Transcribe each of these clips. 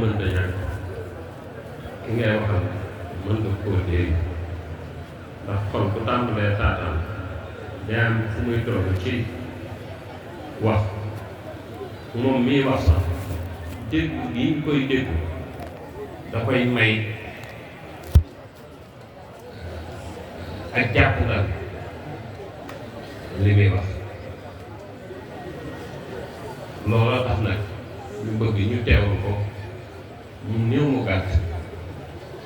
mënta ñàkk ki ngay waxal mën nga koo dégg ndax xol bu tàmbalee taataan day am fu muy toll ci wax moom mii wax sax dégg gi ñu koy dégg da koy may ak jàpp dal li muy wax loola tax nag ñu bëgg ñu teewlu ko ñu néew mu gàtt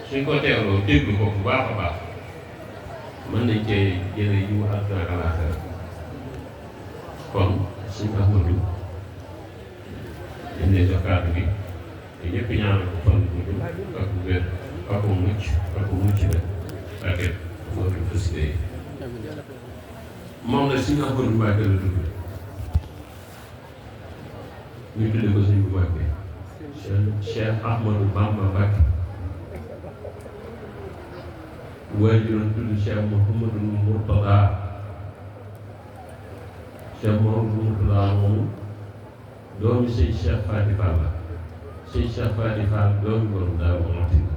suñ ko teewloo déglu ko bu baax a baax mën nañ cee jële yu àdduna ak àllaaxira kon suñ Ahmadu dañ lay jox kàddu gi te ñëpp ñaanal ko fan bu gudd ak bu wér ak bu mucc la ak moo fi fësite yi moom la suñu Ahmadu Mbàkke la tudd ñu tudde ko suñ bu mag bi Cheikh Ahmadou Bamba Mbàkke waajuram tudd Cheikh Mouhamadou Mourtada Cheikh Mouhamadou Mourtada moomu doomi sëñ Cheikh Fati Fall la sëñ Cheikh Fati Fall doomi borom Daaru Muxti la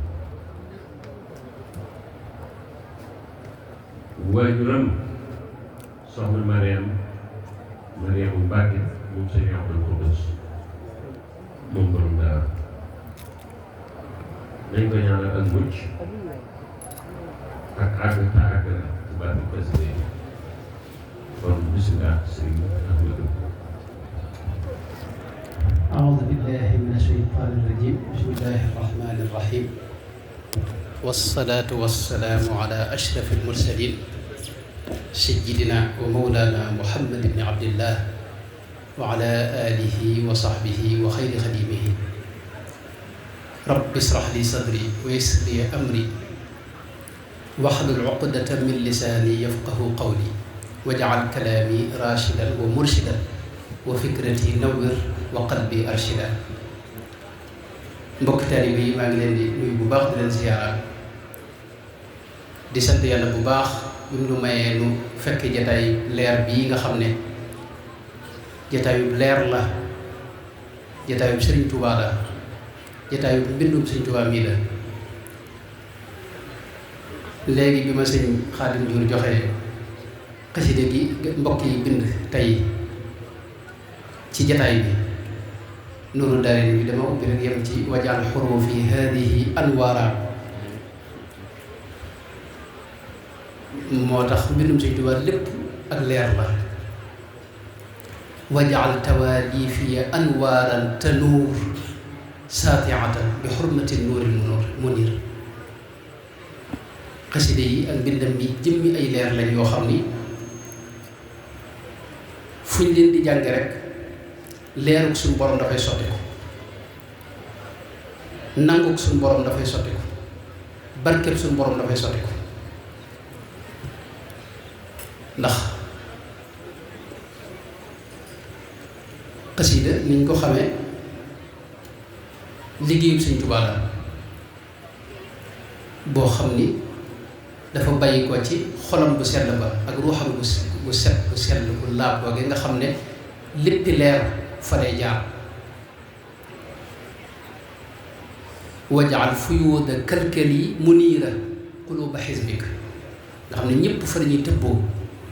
waajuram soxna Mariam Mbàkke moom sëñ Abdul Xuddus moom borom Daaru nañ ko ñaanal ak mucc ak àgg ta àgg la ci baatu président yi kon bismillah sëriñ Ahmadu. أعوذ بالله من الشيطان الرجيم بسم الله الرحمن الرحيم والصلاة والسلام على أشرف المرسلين سيدنا ومولانا محمد بن عبد الله وعلى آله وصحبه وخير خديمه رب اشرح لي صدري ويسر لي أمري واحلل عقدة من لساني يفقه قولي واجعل كلامي راشدا ومرشدا وفكرتي نور وقلبي أرشدا. mbokk taalibe yi maa ngi leen di nuyu bu baax di leen ziyaara di sant yàlla bu baax bi mu nu mayee nu fekk jataay leer bii nga xam ne jataayu leer la jataayu Sëriñ Tuubaa la jataayu mbindum Sëriñ Tuubaa mii la. léegi bi ma sëñ Xaadim Njuur joxe xasida gi mbokk yi bind tey ci jataay bi Nuuru Daarayni bi dama ubbi rek yem ci wajal xuruufi haadihi anwaara moo tax mbindum Sëñ Tuubaa lépp ak leer la wajal tawaalifiya anwaaran tanuur saatiatan bi xurmati nuuril muniir xasida yi ak mbindam bi jëmmi ay leer lañ yoo xam ni fuñ leen di jànge rek leeruk suñu borom dafay sotti ko nanguk suñu borom dafay sotti ko barkeb suñu borom dafay sotti ko ndax xasida niñ ko xamee liggéeyu Sëñ Tuubaa la boo xam ni dafa bàyyi ko ci xolam bu sell ba ak ruuxam bu sell bu laab boogee nga xam ne léppi leer fa lay jaar wajaal fuyuuda kalkali muniira quluuba xisbik nga xam ne ñëpp fa lañuy tëbboo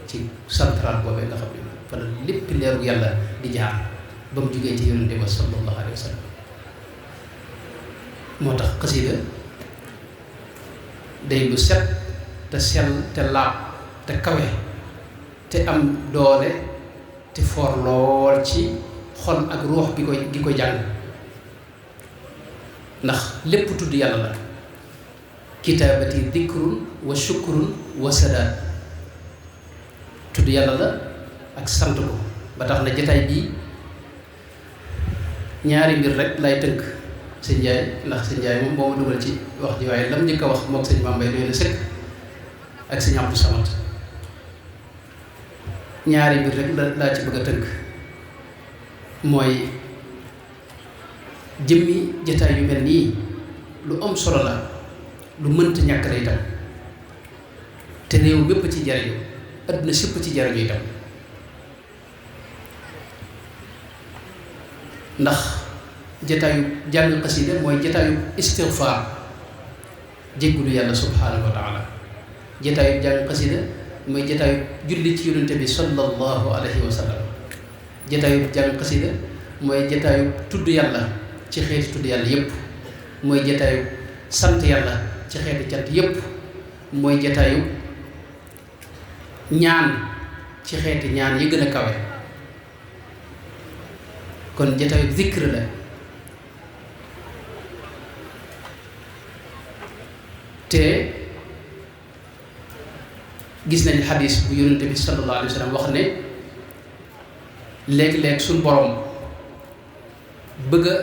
ci central boobee nga xam ne fa la léppi leeru yàlla di jaar ba mu jógee ci yonente ba sallallahu alayhi wa sallam moo tax xasida day lu set te sell te laab te kawe te am doole te for lool ci xol ak ruux gi ko jàng ndax lépp tudd yàlla la kitaabati dikrun wa shukrun wa sadaat tudd yàlla la ak sant ko ba tax na jataay bii ñaari mbir rek lay tënk sëñ Njaay ndax sëñ Njaay moom moo ma dugal ci wax ji waaye lam njëkk a wax mook sëñ Mambay doy na sëkk ak sëñ Abdou Samad ñaari mbir rek laa ci bëgg a tënk mooy jëmmi jataay yu mel nii lu am solo la lu mënta ñàkk la itam te réew mépp ci jariñu adduna sépp ci jariñu itam ndax jataayu jàng xasida mooy jataayu istigfaar jéggulu yàlla subhaanahu wa taala. jataayu jàng xasida mooy jataayu julli ci yonente bi sallallahu alayhi wa sallam. jataayu jàng xasida mooy jataayu tudd yàlla ci xeeti tudd yàlla yépp. mooy jataayu sant yàlla ci xeeti cant yépp. mooy jataayu ñaan ci xeeti ñaan yi gën a kawe. kon jataayu zikr la. te gis nañ xadis bu yonente bi sallallahu alayhi wa sallam wax ne léeg-léeg suñ boroom bëgg a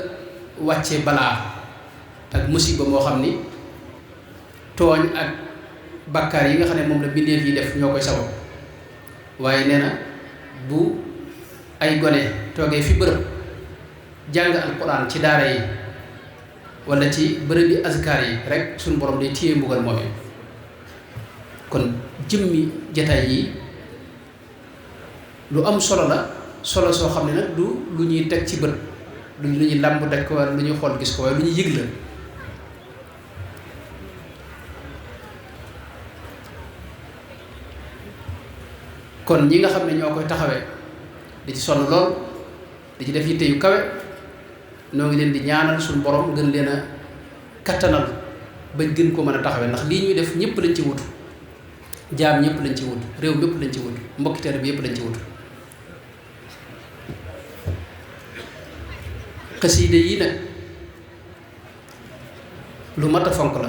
wàcce balaa ak musiba moo xam ni tooñ ak bakkaar yi nga xam ne moom la bindeef yi def ñoo koy sabab. waaye nee na bu ay gone toogee fi bërëb jàng alquran ci daara yi wala ci bërëb bi azkar yi rek suñu borom day téye mbugal moomee. kon jëmmi jataay yi lu am solo la, solo soo xam ne nag du lu ñuy teg ci bët, du lu ñuy làmb daj ko wala lu ñuy xool gis ko, waaye lu ñuy yëg la. kon ñi nga xam ne ñoo koy taxawee di ci sonn lool di ci def yitte yu kawe, noo ngi leen di ñaanal suñu borom gën leen a kattanal bañ gën ko mën a taxawee, ndax lii ñuy def ñëpp lañ ci wutu, jaam ñëpp lañ ci wutu, réew mépp lañ ci wutu, mbokki teer bi yëpp lañ ci wutu. xasiida yi nag lu mat a fonk la,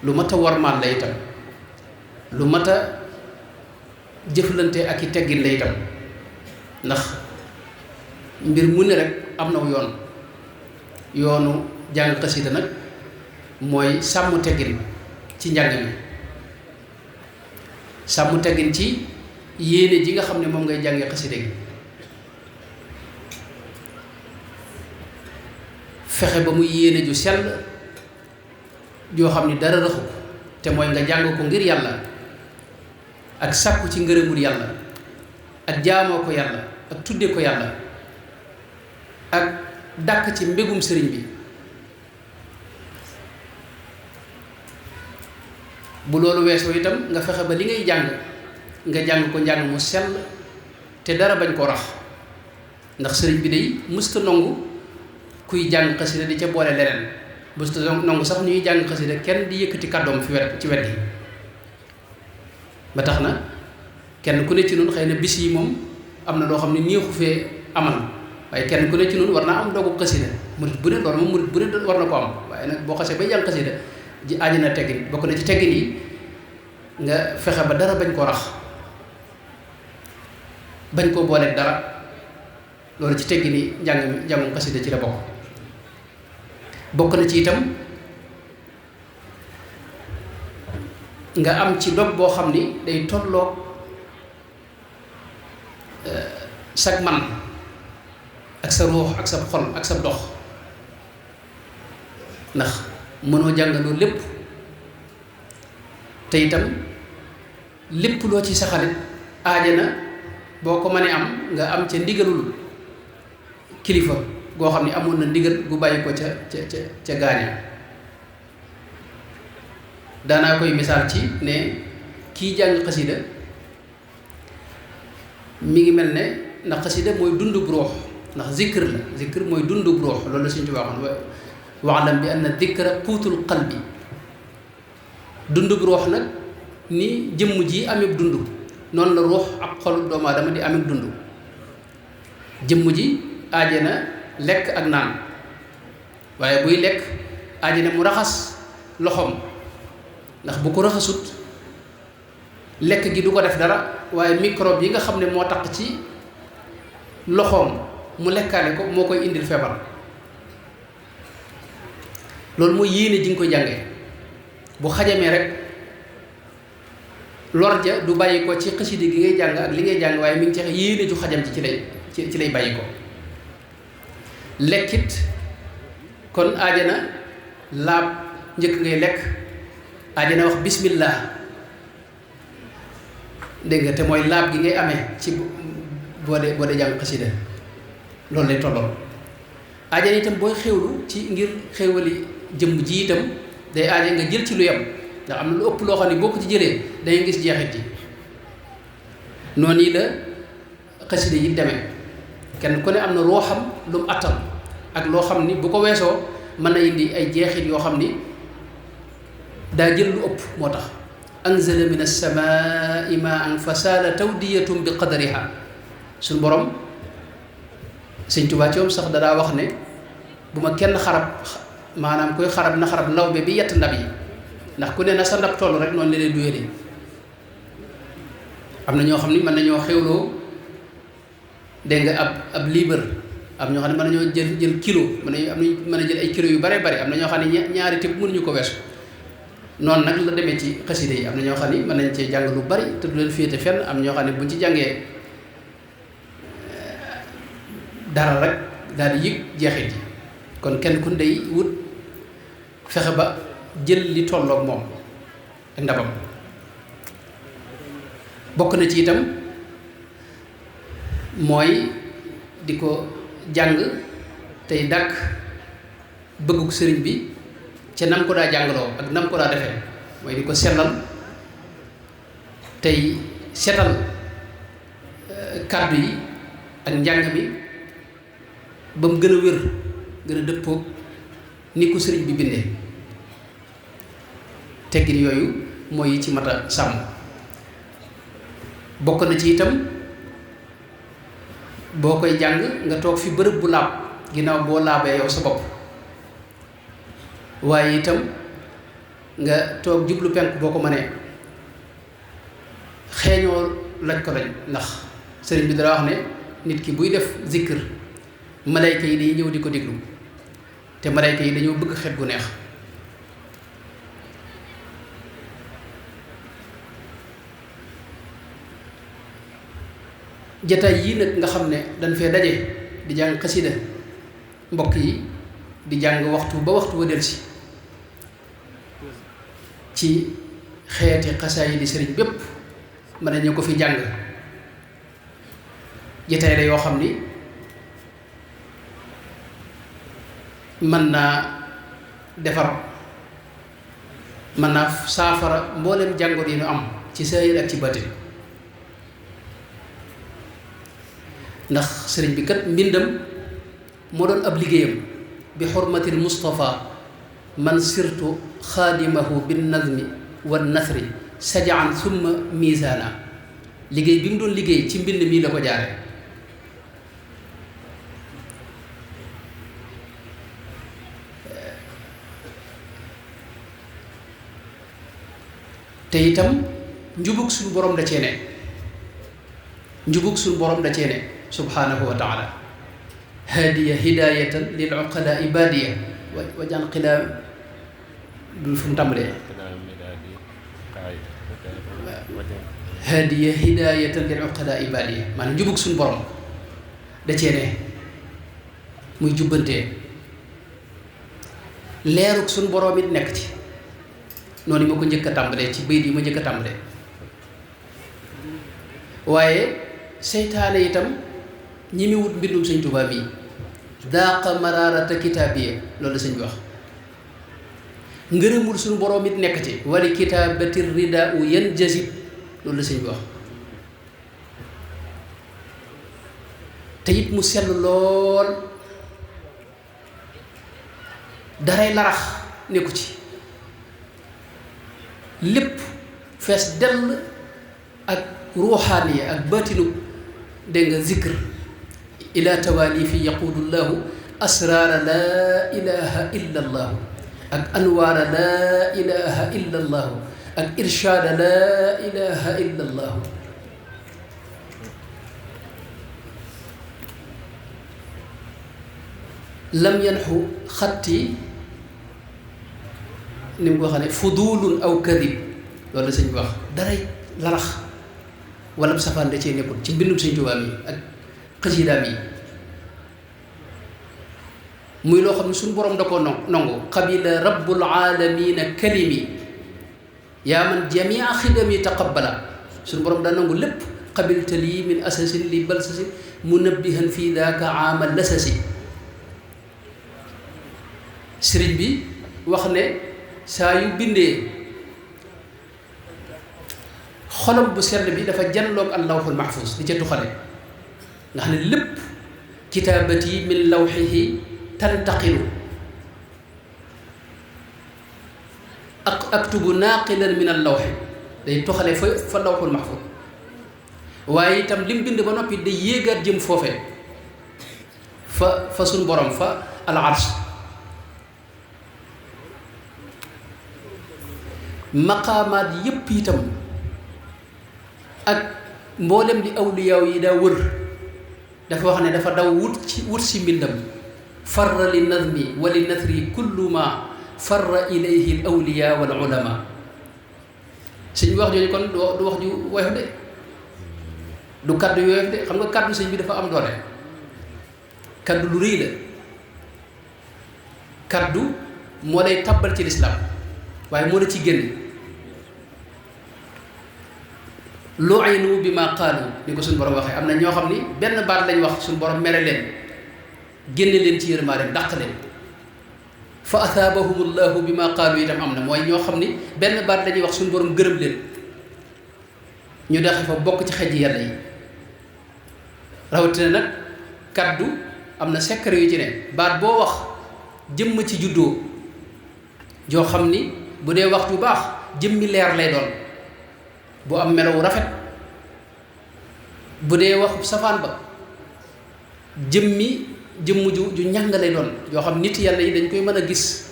lu mat a warmaal la itam, lu mat a jëflante ak i teggin la itam, ndax mbir mu ne rek am na yoon. yoonu jàng xasiida nag mooy sàmm teggin ci njàng mi, sàmm teggin ci yéene ji nga xam ne moom ngay jàngee xasiida gi, fexe ba muy yéene ju sell joo xam ni dara raxu ko, te mooy nga jàng ko ngir yàlla ak sàkku ci ngërëmul yàlla ak jaamoo ko yàlla ak tudde ko yàlla ak dàkk ci mbégum sëriñ bi. bu loolu weesoo itam nga fexe ba li ngay jàng nga jàng ko njàng mu sell te dara bañ koo rax, ndax sëriñ bi day mësta nongu kuy jàng xasida di ca boole leneen, mësta nongu sax ñuy jàng xasida kenn di yëkkati kàddoom ci wet yi. ba tax na kenn ku ne ci noonu xëy na bis yi moom am na loo xam ne neexu fee amal, waaye kenn ku ne ci noonu war naa am doogu xasida. murit bu ne loolu moom murit bu ne war na ko am, waaye nag boo xasee bay jàng xasida ji aaji na teggin, bokk na ci teggin yi nga fexe ba dara bañ koo rax, bañ koo booleeg dara. loolu ci teggin yi njàngum xasida ci la bokk na ci itam nga am ci dog boo xam ni day tolloog sag man ak sa ruux ak sa xol ak sa dox, ndax mënoo jàngaloo lépp, te itam lépp loo ci saxalit aaja na boo ko mënee am nga am ca ndigalul kilifa goo xam ne amoon na ndigal gu bàyyi ko ca gaaña. daanaa koy misaal ci ne kii jàng xasida mi ngi mel ne, ndax xasida mooy dundub ruux, ndax zikr la, zikr mooy dundub ruux. loolu la suñu ci waxoon wa'lam bi anna dikra quutul qalbi. dundub ruux nag ni jëmm ji amee dund, noonu la ruux ak xolu doomu aadama di amee dund. jëmm ji aaje na lekk ak naan, waaye buy lekk aaje na mu raxas loxoom, ndax bu ko raxasut lekk gi du ko def dara, waaye microbe yi nga xam ne moo tax ci loxoom mu lekkaale ko moo koy indil feebar. loolu mooy yéene ji nga koy jàngee. bu xajamee rek lor ja du bàyyi ko ci xasida gi ngay jàng ak li ngay jàng, waaye mi ngi ci yéene ju xajam ci lay bàyyi ko. lekkit kon aajana laab njëkk ngay lekk, aajana wax bismillah, dégg nga, te mooy laab gi ngay amee ci boo dee jàng xasida, loolu lay tolloon. aajana itam booy xewlu ci ngir xewali jëmm ji itam day aaja nga jël ci lu yem ndax am na lu ëpp loo xam ne boo ko ci jëlee day gis jeexit yi noonu yi la xasida yi demee kenn ku ne am na loo xam lu mu attan ak loo xam ni bu ko weesoo mën na indi ay jeexit yoo xam ni daa jël lu ëpp moo tax anzala min as-samaa'i maa'an fa saala tawdiyatun bi qadariha suñu borom Sëñ Tuubaa ci moom sax dadaa wax ne bu ma kenn xarab maanaam koy xarab na xarab lawbe bi yett ndab yi ndax ku ne na sa ndab toll rek noonu la lay duyale am na ñoo xam ni mën nañoo xewloo dégg nga ab liibar am ñoo xam ne mën nañoo jël kilo mën a jël ay kilo yu bare bare am na ñoo xam ne ñaari tépp mënuñu ko weesu noonu nag la demee ci xasida yi am na ñoo xam ne mën nañ cee jàng lu bari te du leen féete fenn am ñoo xam ne buñ ci jàngee dara rek daal di yëg jeexit yi kon kenn ku day wut fexe ba jël li tolloog moom ak ndabam bokk na ci itam mooy di ko jàng tey dàkk bëggug sëriñ bi ca nam ko daa jàngaloo ak nam ko daa defee mooy di ko sellal tey setal kàddu yi ak njàng mi ba mu gën a wér gën a dëppoog ni ko sëriñ bi bindee teggin yooyu mooy yi ci mat a sàmm bokk na ci itam boo koy jàng nga toog fi bërëb bu laab ginnaaw boo laabee yow sa bopp waaye itam nga toog jublu penk boo ko mënee xeeñoo laj ko lañ ndax sëriñ bi dara wax ne nit ki buy def zikr malayka yi day ñëw di ko déglu te malayka yi dañoo bëgg xet gu neex jataay yii nag nga xam ne dañ fee daje di jàng xasida mbokk yi di jàng waxtu ba waxtu wa delsi ci xeeti xasaay di sëriñ bépp mën nañu ko fi jàng jataay la yoo xam ni mën naa defar mën naa saafara mboolem jàngoor yi ñu am ci saahir ak ci baatin ndax sëriñ bi kat mbindam moo doon ab liggéeyam bi xurmatil Mustafa man sirtu xaadimahu bin nazmi wan nasri sajaan summa misaana liggéey bi mu doon liggéey ci mbind mii la ko jaare te itam njubug suñu borom da cee ne njubug suñu borom da cee ne subhanahu wa taala hadiya hidayatan lil uqala ibadiya wajan xilaa du fu mu tàmbalee hadiya hidayatan lil uqala ibadiya maanaam njubug suñu borom da cee ne muy jubbantee leerug suñu borom it nekk ci noonu ma ko njëkk a tàmbalee ci bayit yi ma njëkk a tàmbalee waaye seytaane itam ñi mi wut mbindum sëñ Tuubaa bi daaqa maraarata kitaabiya loolu la sëñ bi wax ngërëmul suñu boroom it nekk ci wali kitaabati ridaa u yan jasib loolu la sëñ bi wax te it mu sell lool daray larax nekku ci lépp fees dell ak ruuxaaniya ak baatinu dégg nga zikr ila tawaalifi yaquudu llahu asraara laa ilaha illa allahu ak anwaara laa ilaha illa allahu ak irshaada laa ilaha illa allahu lam yanxu xatti ni mu ko xam ne fudulun aw kadib loolu la sëñ bi wax daray larax wala safaan da cee nekkul ci mbindum sëñ Tuubaa mi ak xasiidaam yi muy loo xam ne suñu borom da koo nongu qabila rabbul aalamiina kalimi yaa man jamia xidami taqabbala suñu borom daa nangu lépp qabilta lii min asasin li balsasin munabbihan fii daaka aamal lasasi sëriñ bi wax ne saa yu bindee xolam bu sell bi dafa janloog al lawxul mahfuz di ca tuxale nga xam ne lépp kitaabati min lawxihi tantaqilu aktubu naaqilan min al lawxi day tuxale fa lawxul mahfuz waaye itam lim bind ba noppi day yéegaat jëm foofee fa suñ borom fa al arsh maqaamaat yépp itam ak mboolem di awliyaaw yi daa wër dafa wax ne dafa daw wut si mbindam farra li nazmi wa li nasri kullu ma farra ilayhi al awliya wal ulama sëñ bi wax jooju kon du wax ju woyof de du kaddu yooyof de xam nga kaddu sëñ bi dafa am doole kaddu lu rëy la kaddu moo lay tabbal ci lislaam waaye moo la ci génn lu'inu bi ma qaalu ni ko suñu borom waxee am na ñoo xam ni benn baat lañ wax suñu borom mere leen génne leen ci yërmaaneem dàq leen fa athaabahumullahu bi ma qaalu itam am na mooy ñoo xam ni benn baat lañuy wax suñu borom gërëm leen ñu daxe fa bokk ci xej yàlla yi rawatina nag kaddu am na secret yu ci ne baat boo wax jëmm ci juddoo joo xam ni bu dee wax ju baax jëmmi leer lay doon bu am melow rafet bu dee waxu safaan ba jëmm ju ñàng lay doon yoo xam nit yàlla yi dañ koy mën a gis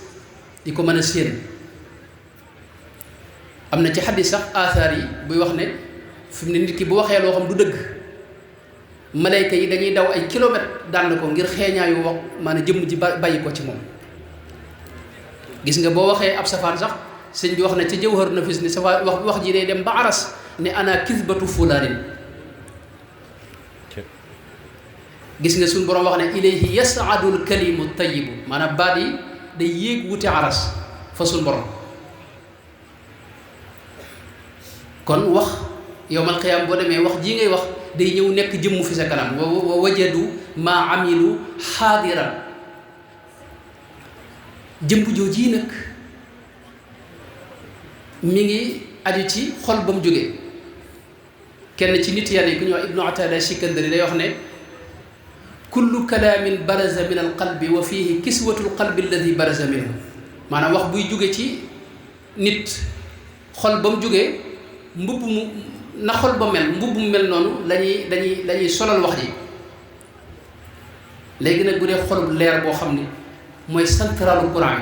di ko mën a séen am na ci xaddis sax asaar yi buy wax ne fi mu ne nit ki bu waxee loo xam du dëgg malayka yi dañuy daw ay kilomètres dànd ko ngir xeeñaayu wax maanaam jëmm ji bàyyi ko ci moom gis nga boo waxee ab safaan sax sëñ bi wax na ci jawhar nafis ni safaan wax ji day dem ba aras ne ana kisbatu fulaanin gis nga suñu borom wax ne ilayhi yasaadul kalimu tayibu maanaam baat yi day yéeg wuti aras fa suñu borom kon wax yowmal qiyaam boo demee wax jii ngay wax day ñëw nekk jëmm fi sa kanam wa wajadu maa amilu xaadiran jëmb jooji nag mi ngi aju ci xol ba mu jógee kenn ci nit yàlla yi ku ñuy wax ibnu atada sikandari day wax ne kullu kalaamin baraza min al qalbi wa fihi kiswatu al qalbi alladi baraza minhu maanaam wax buy jóge ci nit xol ba mu jógee mbubb mu na xol ba mel mbubb mu mel noonu lañuy solal wax ji léegi nag bu dee xolub leer boo xam ni mooy centralu Quran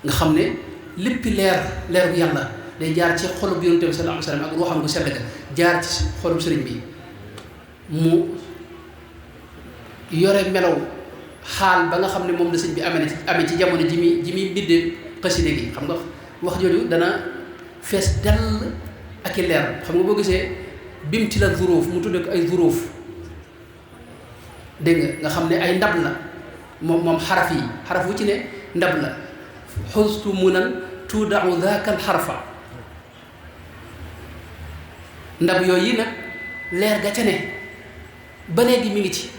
nga xam ne léppi leer bu yàlla day jaar ci xolub yonent bi sallallahu alayhi wa sallam ak ruuxam gu sell ga jaar ci xolub sëriñ bi mu yore melaw xaal ba nga xam ne moom la sëñ bi amee ci jamono ji muy bindee xaside gi xam nga wax jooju dana fees dell ak i leer xam nga boo gisee bimti la zuruuf mu tudde ko ay zuruuf dégg nga xam ne ay ndab la moom xaraf yi xaraf wu ci ne ndab la xustu munan tuudau daakal xarfa ndab yooyu nag leer ga ca ne ba léegi mi ngi ci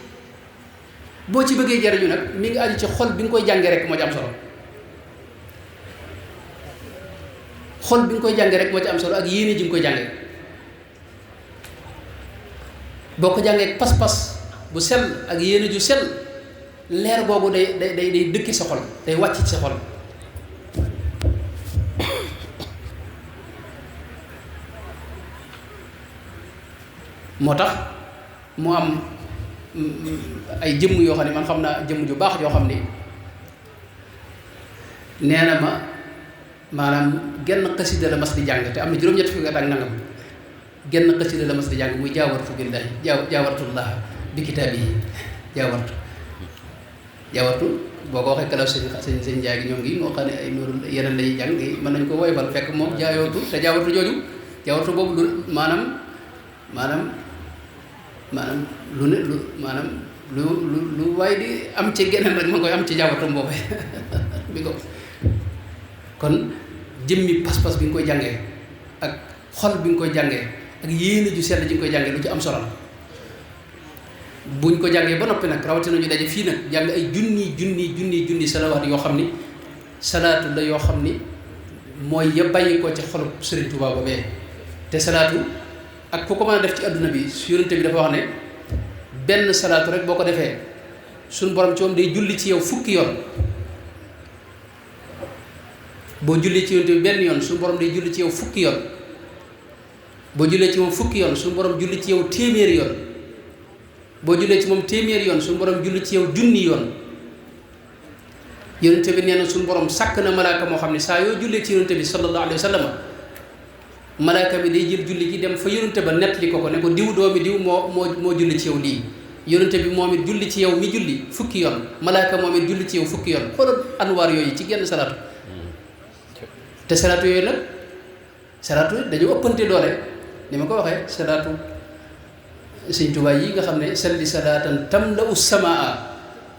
boo ci bëggee jariñu nag mi ngi aju ci xol bi nga koy jànge rek moo ci am solo xol bi nga koy jànge rek moo ci am solo ak yéene ji nga koy jànge boo ko jàngee pas-pas bu sell ak yéene ju sell leer boobu day dëkki sa xol day wàcc ci sa xol moo tax mu am ay jëmm yoo xam ne man xam naa jëmm ju baax yoo xam ni nee na ma maanaam genn xasida la mas di jàng te am na juróom-ñetti fukki at ak nangam genn xasida la mas di jàng muy jaawartu billahi jaawartullah bi kitaabihi jaawartu boo ko waxee kalaw sëñ njaay gi ñoom ngi moo xam ne ay nóoru yeneen lañuy jàng mën nañ ko woyfal fekk moom jaayootu te jaawartu jooju jaawartu boobu lu maanaam lu ne lu maanaam lu waaye di am ci geneen rek ma koy am ci jaawartu boobu bi ko kon jëmmi pas-pas bi nga koy jàngee ak xol bi nga koy jàngee ak yéene ju sell ji nga koy jàngee lu ci am solo la buñ ko jàngee ba noppi nag rawatina ñu daje fii nag jàng ay junni salawaat yoo xam ni salaatu la yoo xam ni mooy ya bàyyi ko ci xolub Sëriñ Tuubaa ba bee te salaatu ak ku ko mën a def ci adduna bi yonent bi dafa wax ne benn salaatu rek boo ko defee suñ borom ci moom day julli ci yow fukki yoon boo jullee ci yonent bi benn yoon suñu borom day julli ci yow fukki yoon boo jullee ci moom fukki yoon suñu borom julli ci yow téeméeri yoon boo jullee ci moom téeméeri yoon suñu borom julli ci yow junni yoon yonent bi nee na suñu borom sàkk na malaaka moo xam ne saa yoo jullee ci yonent bi sallallahu alayhi wa sallam malaaka bi day jël julli gi dem fa yonent ba nettali ko ne ko diw doomi diw moo julli ci yow lii yonent bi moom it julli ci yow mi julli fukki yoon malaaka moom it julli ci yow fukki yoon xoolal anwaar yooyu ci genn salaatu te salaatu yooyu nag salaatu dañu ëppante doole ni ma ko waxee salaatu Sëñ Tuubaa yi nga xam ne salli salaatan tamla'u samaa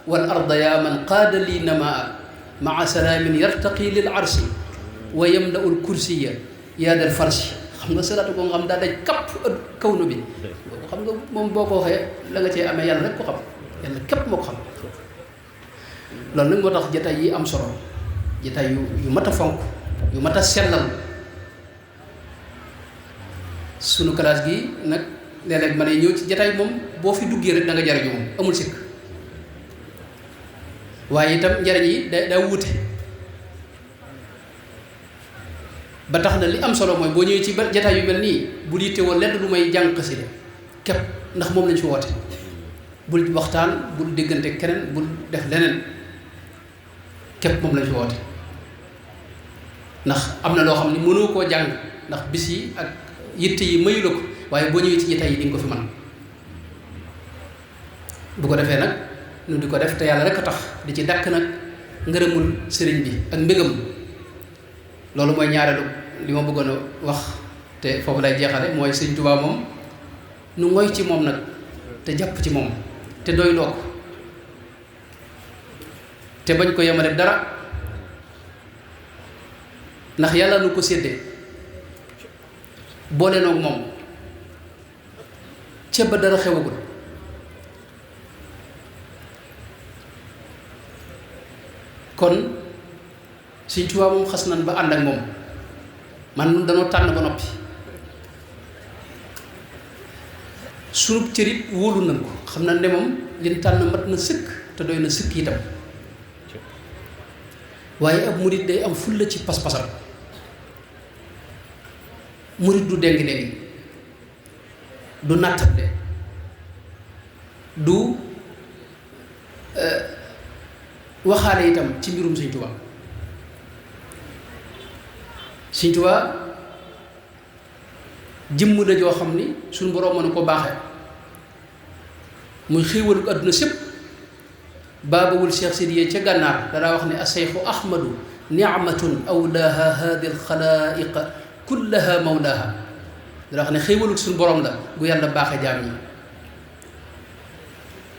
wal arda yaa man qaada lii namaa maa salaamin yartaqi lil arsi wa yamla'u l kursiya yaa dal farsi xam nga salaatu ko nga xam daa daj kapp kawnu bi xam nga moom boo ko waxee la nga cee amee yàlla rek ko xam yàlla képp moo ko xam loolu nag moo tax jataay yi am solo jataay yu mat a fonk yu mat a sellal sunu classe gi nag léeg-léeg ma ne ñëw ci jataay moom boo fi duggee rek da nga jariñu moom amul sikk waaye itam njariñ yi daa wuute ba tax na li am solo mooy boo ñëwee ci jataay yu mel nii bul yittewoo lenn lu may jàng xasida képp ndax moom lañ fi woote bul waxtaan bul déggante keneen bul def leneen képp moom lañ fi woote ndax am na loo xam ne mënoo koo jàng ndax bis yi ak yitte yi mayu la ko waaye boo ñëwee ci jataay yi di nga ko fi mën bu ko defee nag nu di ko def te yàlla rek a tax di ci dakk nag ngërëmul sëriñ bi ak mbégam loolu mooy ñaareelu li ma bëggoon a wax te foofu lay jeexale mooy Sëriñ Tuubaa moom nu ngoy ci moom nag te jàpp ci moom te doyloo ko te bañ ko yemale dara ndax yàlla nu ko séddee boole noog moom ca ba dara xewagul kon Sëriñ Tuubaa moom xas nan ba ànd ak moom man nun danoo tànn ba noppi sunub cërit wóolu nañ ko xam na ne moom liñ tànn mat na sëkk te doy na sëkk itam waaye ab murit day am fulla ci pas-pasam murit du déngi-déngi du nattable du waxaale itam ci mbirum Sëriñ Tuubaa Sëriñ Tuubaa jëmm la joo xam ni suñu boroom mën ko baaxee muy xéewalu ko àdduna sépp baabawul Cheikh Sidiye ca gànnaar danaa wax ne aseyxu ahmadu ni'matun awlaaha haadi alxalaa'iqa kullaha mawlaaha danaa wax ne xéewalu suñu boroom la gu yàlla baaxe jaam ñi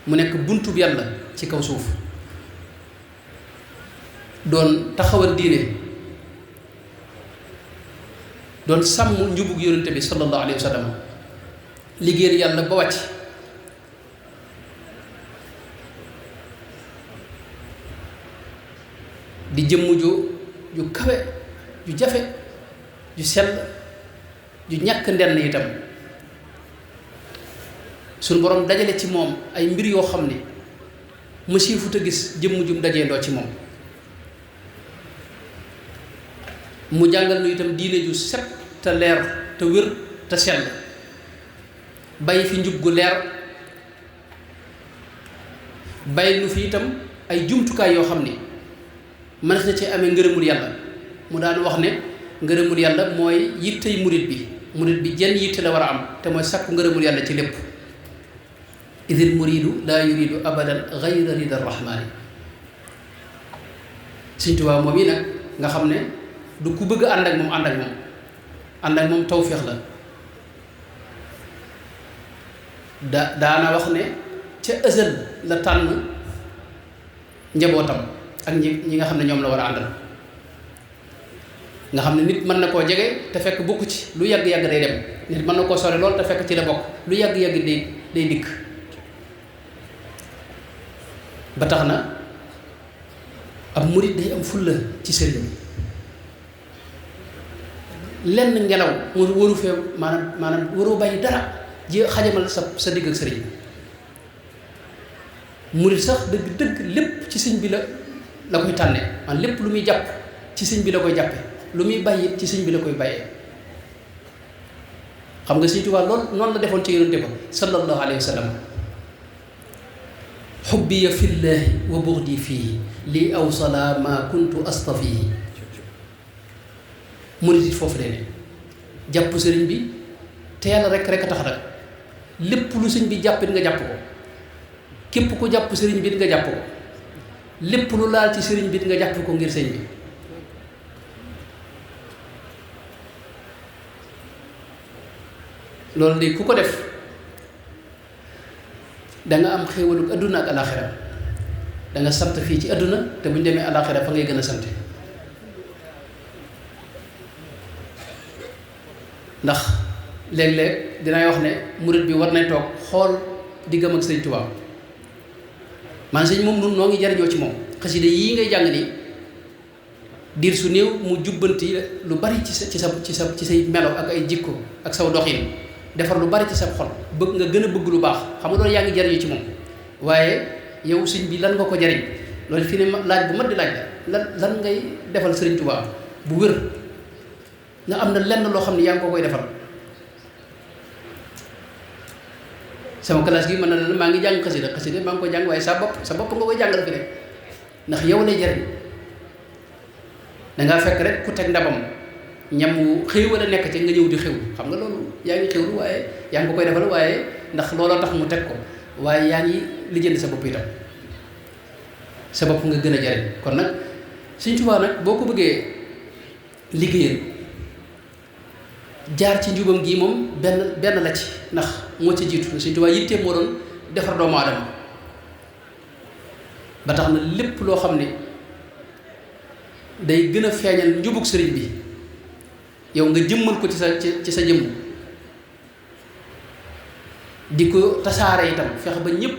mu nekk buntub yàlla ci kaw suuf doon taxawal diine doon sàmm njubug yonente bi sallallahu alayhi wa sallam liggéeyal yàlla ba wàcc di jëmm ju kawe ju jafe ju sell ju ñàkk ndenn itam suñu borom dajale ci moom ay mbir yoo xam ne mësiifut a gis jëmm jum dajeendoo ci moom mu jàngal nu itam diine ju set te leer te wér te sell bàyyi fi njub gu leer bàyyi nu fi itam ay jumtukaay yoo xam ni mënees na ci amee ngërëmul yàlla mu daan wax ne ngërëmul yàlla mooy yittey murit bi jenn yitte la war a am te mooy sàkku ngërëmul yàlla ci lépp idil muridu laa yuridu abadan gayra rida rahmaani Sëriñ Tuubaa moom yi nag nga xam ne du ku bëgg ànd ak moom tawféex la daana wax ne ca ësal la tànn njabootam ak ñi nga xam ne ñoom la war a àndal nga xam ne nit mën na koo jege te fekk bokku ci lu yàgg-yàgg day dem nit mën na koo sore lool te fekk ci la bokk lu yàgg-yàgg day dikk ba tax na ab murit day am fulla ci sëriñ bi lenn ngelaw waru fee maanaam waroo bàyyi dara xajamal sa digg ak sëriñ bi murit sax dëgg lépp ci sëñ bi la koy tànne man lépp lu muy jàpp ci sëñ bi la koy jàppe lu muy bàyyi ci sëñ bi la koy bàyyee xam nga Sëñ Tuubaa loolu noonu la defoon ci yonente ba sallallahu alayhi wa sallam xubbiya fillahi wa buxdi fiihi lii awsala ma kuntu astafihi murit it foofu lay ne jàpp sëriñ bi te yàlla rek a tax nag lépp lu sëñ bi jàppit nga jàpp ko képp ku jàpp sëriñ bi nga jàpp ko lépp lu laal ci sëriñ bi nga jàpp ko ngir sëñ bi loolu de ku ko def danga am xéewalu adduna ak alaxira danga sant fii ci adduna te bu ñu demee alaxira fa ngay gën a sant ndax léeg-léeg dinay wax ne murit bi war nay toog xool diggam ak sëñ Tuubaa man sëñ moom nun noo ngi jariñoo ci moom xasida yii ngay jàng nii diir su néew mu jubbanti lu bari ci say melo ak ay jikko ak saw doxin defar lu bari ci sa xol bëgg nga gën a bëgg lu baax xam nga loolu yaa ngi jariñu ci moom waaye yow sëñ bi lan nga ko jariñ loolu fi ne laaj bu mat di laaj la lan ngay defal sëriñ Tuubaa bu wér nga am na lenn loo xam ne yaa ngi ko koy defal sama classe gi mën na la maa ngi jàng xasida maa ngi koy jàng waaye sa bopp nga koy jàngal fi rek ndax yow lay jariñ dangaa fekk rek ku teg ndabam ñam wu xëy wala nekk ci nga ñëw di xew xam nga loolu yaa ngi xewlu waaye yaa ngi ko koy defal waaye ndax looloo tax mu teg ko waaye yaa ngi lijjanti sa bopp itam sa bopp nga gën a jariñ kon nag Sëñ Tuubaa nag boo ko bëggee liggéeyal jaar ci njubam gii moom benn la ci ndax moo ci jiitu Sëñ Tuubaa yittee moo doon defar doomu aadama ba tax na lépp loo xam ne day gën a feeñal njubug sëriñ bi yow nga jëmmal ko ci sa jëmm di ko tasaare itam fexe ba ñëpp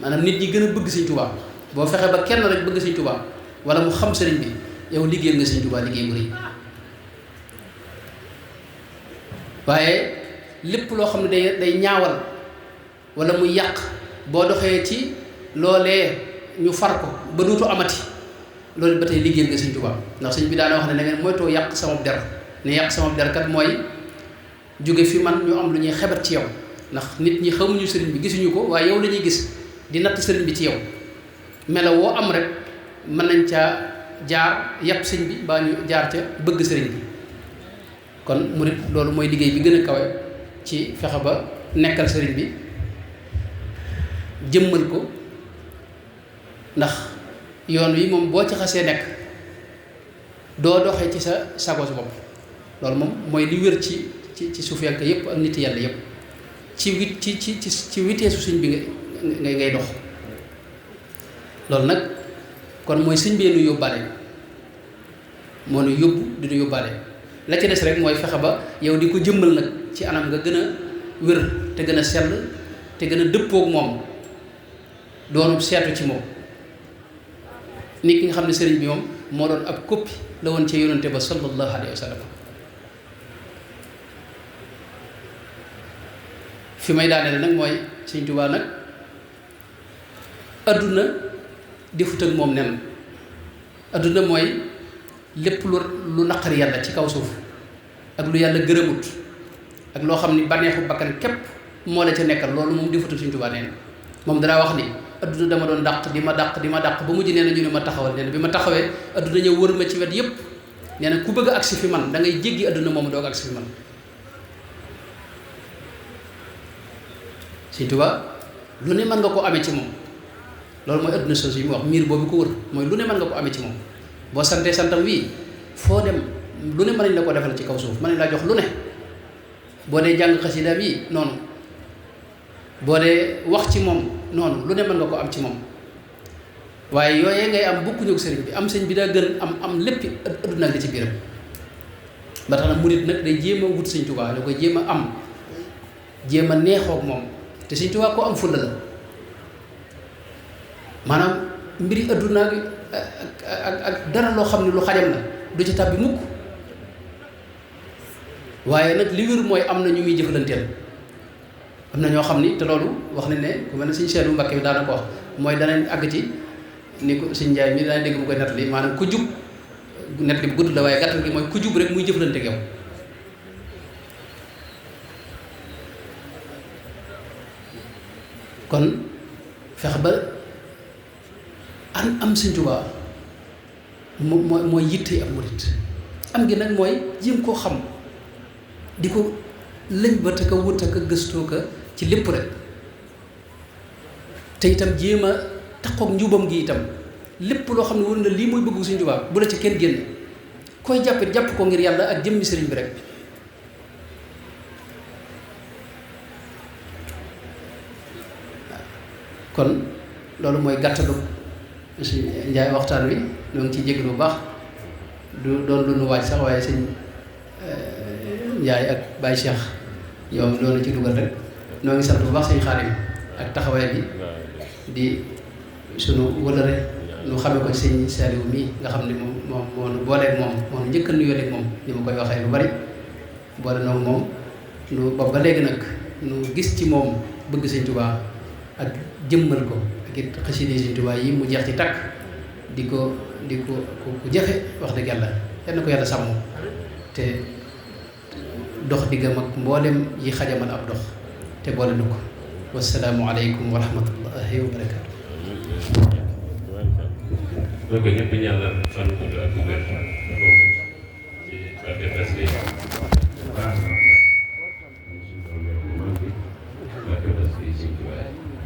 maanaam nit ñi gën a bëgg Sëñ Tuubaa boo fexe ba kenn rek bëgg Sëñ Tuubaa wala mu xam sëriñ bi yow liggéeyal nga Sëñ Tuubaa liggéey bu rëy waaye lépp loo xam ne day ñaawal wala muy yàq boo doxee ci loolee ñu far ko ba dootu amati loolu ba tey liggéeyal nga Sëñ Tuubaa ndax sëñ bi daana wax ne na ngeen moytoo yàq sama der ne yàq sama der kat mooy jóge fi man ñu am lu ñuy xebat ci yow ndax nit ñi xamuñu sëriñ bi gisuñu ko waaye yow la ñuy gis di natt sëriñ bi ci yow melo woo am rek mën nañ caa jaar yàpp sëñ bi mbaa ñu jaar ca bëgg sëriñ bi kon murit loolu mooy liggéey bi gën a kawe ci fexe ba nekkal sëriñ bi jëmmal ko ndax yoon wi moom boo ci xasee nekk doo doxee ci sa sago sa bopp loolu moom mooy li wér ci suufiyanke yépp ak nit yàlla yépp ci witeesu sëñ bi ngay dox loolu nag kon mooy sëñ bee nu yóbbaale moo nu yóbbu di nu yóbbaale la ci des rek mooy fexe ba yow di ko jëmmal nag ci anam nga gën a wér te gën a sell te gën a dëppoog moom doonu seetu ci moom nit ki nga xam ne sëriñ bi moom moo doon ab copie la woon ci yonante ba sallallahu alayhi wa sallam fi may daaneel nag mooy Sëñ Tuubaa nag adduna defut ak moom nen adduna mooy lépp lu naqari yàlla ci kaw suuf ak lu yàlla gërëmut ak loo xam ni bànneexu bakkan képp moo la ca nekkal loolu moom defut ak Sëñ Tuubaa neen moom danaa wax ni adduna dama doon dàq di ma dàq ba mujj nee na ñu ne ma taxawal nee na bi ma taxawee adduna ñëw wër ma ci wet yépp nee na ku bëgg a agsi fi man da ngay jéggi adduna moomu doog agsi fi man Sëñ Tuubaa lu ne mën nga ko amee ci moom loolu mooy adduna soosu yi mu wax miir boobu ko wër mooy lu ne mën nga ko amee ci moom boo santee santam wii foo dem lu ne mën nañ la ko defal ci kaw suuf mën nañ laa jox lu ne boo dee jàng xasidaam yi noonu boo dee wax ci moom noonu lu ne mën nga ko am ci moom waaye yooyee ngay am bokkuñu ak sëriñ bi am sëñ bi daa gën am léppi adduna ak li ci biiram ba tax na murit nag day jéem a wut Sëñ Tuubaa da koy jéem a am jéem a neexook moom te Sëñ Tuubaa ko am fulla la maanaam mbiri adduna ak dara loo xam ne lu xajam la du ci tàbbi mukk. waaye nag li wér mooy am na ñu muy jëfalanteel am na ñoo xam ni te loolu wax nañ ne ku mel ne Sëñ Seedu Mbàkke bi daana ko wax mooy danañ àgg ci ni ko Sëñ Njaay mi danañ dégg mu koy nettali maanaam ku jub nettali bu gudd la waaye gàttal gi mooy ku jub rek muy jëflante ak yow. kon fexe ba am Sëñ Tuubaa mooy yitte ak murit am gi nag mooy jéem koo xam di ko lëñ ba te ka wut ak gëstoo ka ci lépp rek te itam jéem a takkook njubam gi itam lépp loo xam ne wër na lii mooy bëggu Sëñ Tuubaa bu la ci kenn génne koy jàpp ko ngir yàlla ak jëmmi sëriñ bi rek. kon loolu mooy gàttalu si Njaay waxtaan wi ñoo ngi ciy jégalu bu baax du doon lu nu waaj sax waaye sëñ Njaay ak Baye Cheikh yow loolu ci dugal rek ñoo ngi sant bu baax sëñ Xaadim ak taxawaay bi di sunu wëlëre nu xamee ko sëñ Saliou mii nga xam ne moom moo nu booleeg moom moo nu njëkk a nuyoo ak moom ni ma koy waxee lu bari boole noonu moom nu boobu ba léegi nag nu gis ci moom bëgg Sëñ Tuubaa ak jëmmal ko ak it xasida Sëñ Tuubaa yi mu jeex ci takk di ko ku jafe wax dëgg yàlla yal na ko yàlla sàmm te dox diggam ak mboolem yi xajamal ab dox te boole nu ko. wassalaamu aleykum wa rahmatullahi wa barakaatu. donc ñëpp ñaanal fan gudd ak wér ci barke